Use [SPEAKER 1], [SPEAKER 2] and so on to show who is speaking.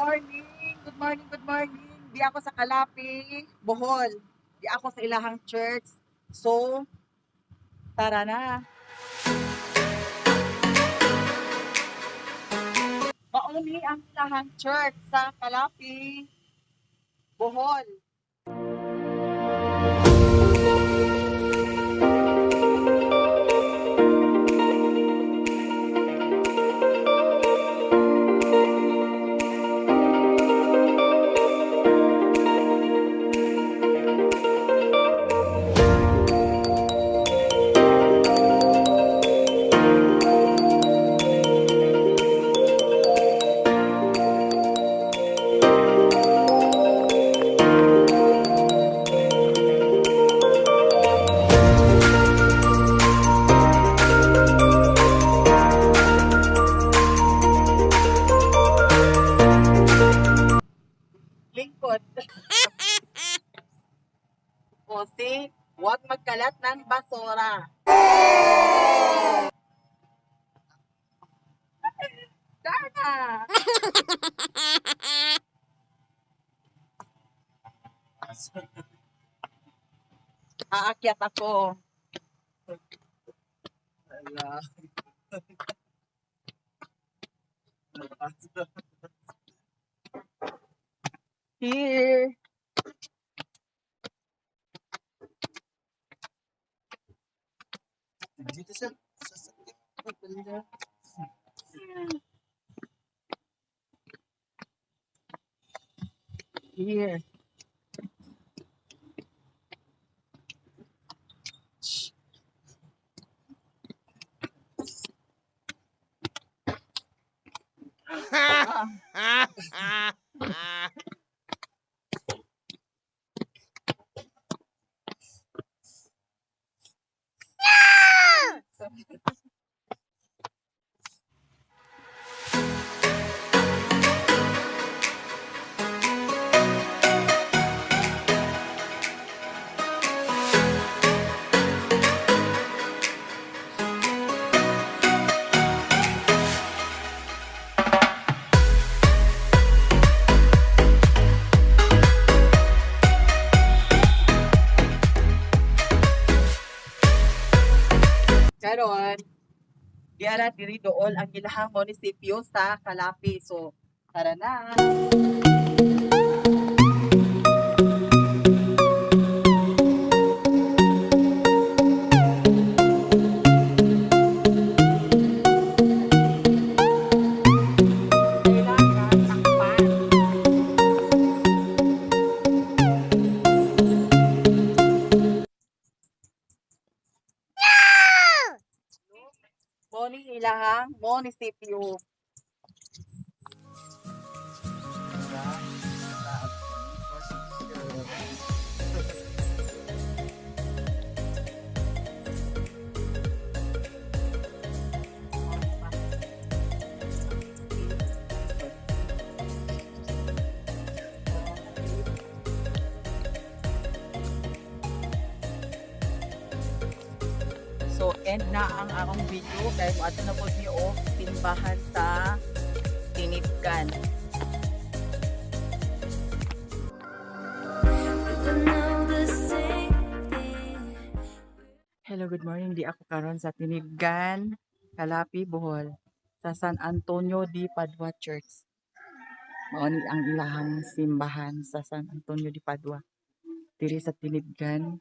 [SPEAKER 1] Morning! Good morning, good morning. Di ako sa Calape, Bohol. Di ako sa ilahang church. So, tara na. Mao ni ang ilahang church sa Calape, Bohol. Lingkod. O si, huwag magkalat ng basura. Darna! Aakyat ako.
[SPEAKER 2] Wala.
[SPEAKER 1] Here.
[SPEAKER 2] Dito sa
[SPEAKER 1] Here. Ah. Karon, diara diri dool ang ilahang munisipyo sa Calape. So, tara na. Kailangan takpan. Mo ni ilahang munisipyo. So, end na ang akong video kay moadto na pud mi og simbahan sa Tinibgan. Hello, good morning. Di ako karon sa Tinibgan, Calape, Bohol, sa San Antonio de Padua Church. Mao ni ang ilahang simbahan sa San Antonio de Padua. Diri sa Tinibgan.